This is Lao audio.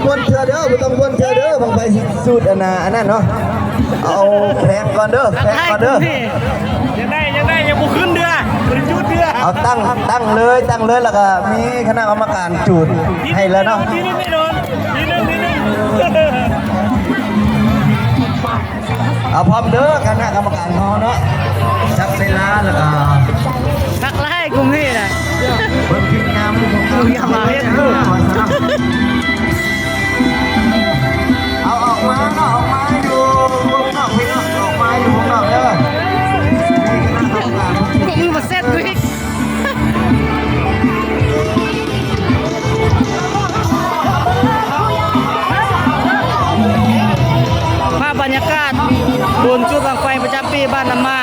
ວນເທື່ອເດີ ບໍ່ຕ້ອງວນເທື່ອເດີ ບັ້ງໄຟຊິຈູດອັນນ່າ ອັນນັ້ນເນາະ. ເອົາແຂ່ງກ່ອນເດີ ແຂ່ງກ່ອນເດີ. ຢາກໄດ້ ຢາກໄດ້ ຍັງບໍ່ຂຶ້ນເທື່ອ ບໍ່ໄດ້ຈູດເທື່ອ. ເອົາຕັ້ງ ຕັ້ງເລີຍ ຕັ້ງເລີຍ ແລ້ວກໍມີຄະນະກຳມະການຈູດໃຫ້ແລ້ວເນາະ. ທີໜຶ່ງແນ່ນອນ ທີໜຶ່ງ ທີໜຶ່ງ. ເອົາພ້ອມເດີ ຄະນະກຳມະການເຮົາເນາະ ຈັບເວລາ ແລ້ວກໍ ທັກຫຼາຍກຸມນີ້ນະ ເບິ່ງທິດງາມ ຢ່າມາເຮັດ ເອົາອອກມາເນາະ ອອກມາຢູ່ວົງນອກພີ່ນ້ອງ ອອກມາຢູ່ວົງນອກເດີ. ພວກມຶງມາເຊັດກູອີກ. ພາບບັນຍາກາດບຸນຈູດບັ້ງໄຟປະຈຳປີບ້ານນ້ຳໝາ